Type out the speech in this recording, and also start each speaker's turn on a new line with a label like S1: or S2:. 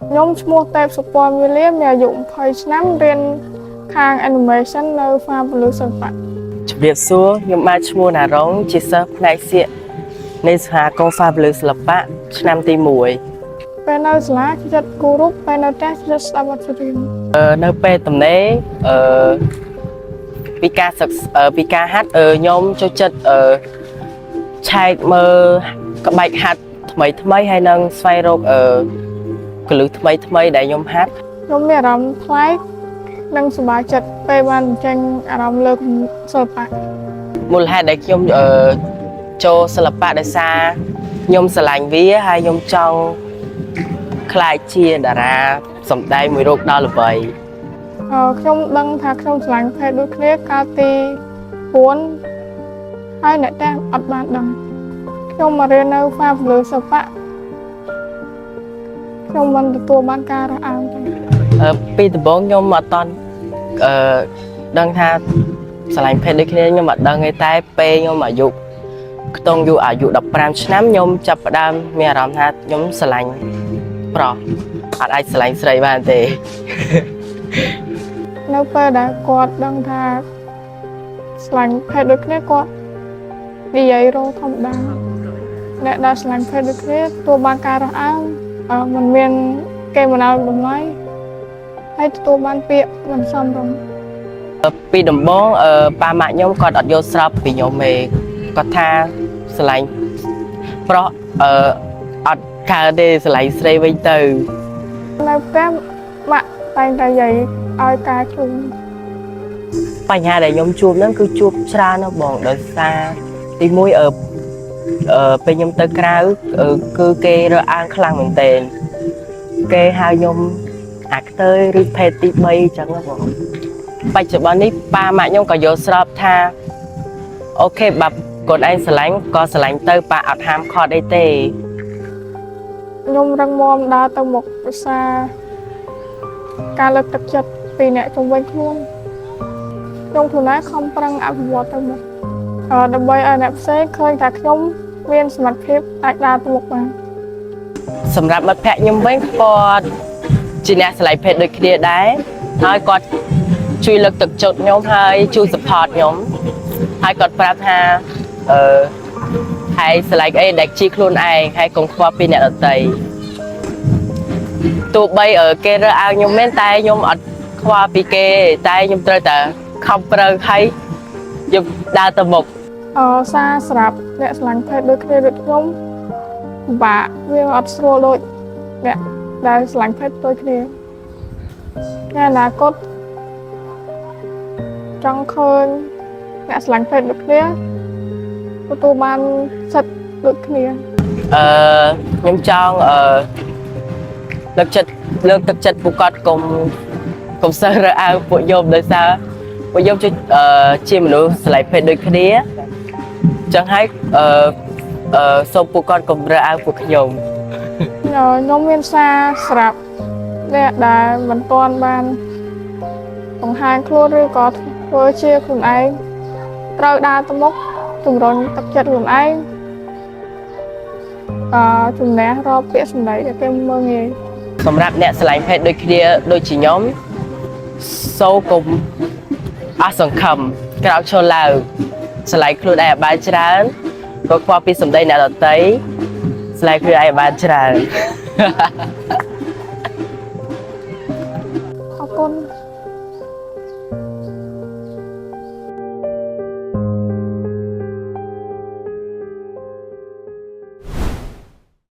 S1: ខ្ញុំឈ្មោះតេបសុពណ៌មីលាមានអាយុ20ឆ្នាំរៀនខាង animation នៅហ្វាពលឺសិល្បៈ
S2: ជំរាបសួរខ្ញុំបាទឈ្មោះណារងជាសិស្សផ្នែកសៀកនៃសហគមន៍ហ្វាពលឺសិល្បៈឆ្នាំទី1
S1: ពេលនៅសាលាចូលចិត្តគូររូបពេលនៅផ្ទះចូលចិត្តស្ដាប់បទចម្រៀង
S2: នៅពេលទំនេរអឺពីការសិក្សាពីការហាត់ខ្ញុំចូលចិត្តឆែកមើលក្បាច់ហាត់ថ្មីថ្មីហើយនឹងស្វែងរកកលឹះថ្មីថ្មីដែលខ្ញុំហាត់
S1: ខ្ញុំមានអារម្មណ៍ប្លែកនិងសប្បាយចិត្តពេលបានបញ្ចេញអារម្មណ៍លើសិល្បៈ
S2: មូលហេតុដែលខ្ញុំចូលសិល្បៈដោយសារខ្ញុំស្រឡាញ់វាហើយខ្ញុំចង់ក្លាយជាតារាសម្ដែងមួយរូបដ៏ល្បី
S1: ខ្ញុំដឹងថាខ្ញុំស្រឡាញ់ភេទដូចគ្នាកាលទី4ហើយអ្នកផ្ទះអត់បានដឹងខ្ញុំមករៀននៅហ្វាពលឺសិល្បៈខ្ញុំមិនទទួលបានការរើសអើងទេ
S2: ពីដំបូងខ្ញុំអត់តន់អឺដឹងថាស្រឡាញ់ភេទដូចគ្នាខ្ញុំអត់ដឹងទេតែពេលខ្ញុំអាយុខ្ទង់យូរអាយុ15ឆ្នាំខ្ញុំចាប់ផ្ដើមមានអារម្មណ៍ថាខ្ញុំស្រឡាញ់ប្រុសអត់អាចស្រឡាញ់ស្រីបានទេ
S1: នៅពេលដែលគាត់ដឹងថាស្រឡាញ់ភេទដូចគ្នាគាត់និយាយរោធម្មតាអ្នកដែលស្រឡាញ់ភេទដូចគ្នាទទួលបានការរើសអើងមិនមានគេមិនឲ្យតម្លៃហើយទទួលបានពាក្យមិនសមរម្យ
S2: ពីដំបូងប៉ាម៉ាក់ខ្ញុំគាត់អត់យល់ស្របពីខ្ញុំទេគាត់ថាស្រឡាញ់ប្រុសអឺអត់កើតទេស្រឡាញ់ស្រីវិញទៅ
S1: នៅផ្ទះម៉ាក់តែងតែនិយាយឲ្យកែខ្លួន
S2: បញ្ហាដែលខ្ញុំជួបហ្នឹងគឺជួបច្រើនណាស់បងដោយសារទីមួយអឺអឺពេលខ្ញុំទៅក្រៅគឺគេរើសអើងខ្លាំងមែនទែនគេហៅខ្ញុំអាខ្ទើយឬភេទទី3អញ្ចឹងណាបងបច្ចុប្បន្ននេះប៉ាម៉ាក់ខ្ញុំក៏យល់ស្របថាអូខេបើកូនឯងស្រឡាញ់ក៏ស្រឡាញ់ទៅប៉ាអត់ហាមឃាត់អីទេ
S1: ខ្ញុំរឹងមាំដើរទៅមុខភាសាការលើកទឹកចិត្តពីអ្នកជំនាញខ្លួនខ្ញុំខ្លួនឯងខំប្រឹងអភិវឌ្ឍទៅមុខដើម្បីឲ្យអ្នកផ្សេងឃើញថាខ្ញុំមានសមត្ថភាពអាចដើរទៅមុខបាន
S2: សម្រាប់មិត្តភក្តិខ្ញុំវិញគាត់ជាអ្នកស្រឡាញ់ភេទដូចគ្នាដែរហើយគាត់ជួយលើកទឹកចិត្តខ្ញុំហើយជួយ support ខ្ញុំហើយគាត់ប្រាប់ថាអឺហើយស្រឡាញ់អីដែលជាខ្លួនឯងហើយកុំខ្វល់ពីអ្នកដទៃទោះបីគេរើសអើងខ្ញុំមែនតែខ្ញុំអត់ខ្វល់ពីគេតែខ្ញុំត្រូវតែខំប្រឹងហើយខ្ញុំដើរទៅមុខ
S1: សារស្រាប់អ្នកស្រឡាញ់ភេទដូចគ្នាដូចខ្ញុំពិបាកវាអត់ស្រួលដូចអ្នកដែលស្រឡាញ់ភេទដូចគ្នាថ្ងៃអនាគតចង់ឃើញអ្នកស្រឡាញ់ភេទដូចគ្នាទទួលបានសិទ្ធិដូចគ្នា
S2: អឺខ្ញុំចង់លើកចិត្តលើកទឹកចិត្តពួកគាត់កុំកុំសូវរើសអើងពួកខ្ញុំដោយសារពួកខ្ញុំជាជាមនុស្សស្រឡាញ់ភេទដូចគ្នាអញ្ចឹងហើយអឺអឺសូមពួកគាត់កុំរើសអើងពួកខ្ញុំ
S1: ខ្ញុំមានសារស្រាប់អ្នកដែលមិនទាន់បានបង្ហាញខ្លួនឬក៏ធ្វើជាខ្លួនឯងត្រូវដើរទៅមុខជំរុញទឹកចិត្តខ្លួនឯងជំនះរាល់ពាក្យសម្ដីដែលគេមើលងាយ
S2: សម្រាប់អ្នកស្រឡាញ់ភេទដូចគ្នាដូចជាខ្ញុំសូមកុំអស់សង្ឃឹមក្រោកឈរឡើងស្រឡាញ់ខ្លួនឯងឲ្យបានច្រើនក៏ខ្វល់ពីសម្ដីអ្នកដទៃស្រឡាញ់ខ្លួនឯងឲ្យបានច្រើន
S1: អរគុណ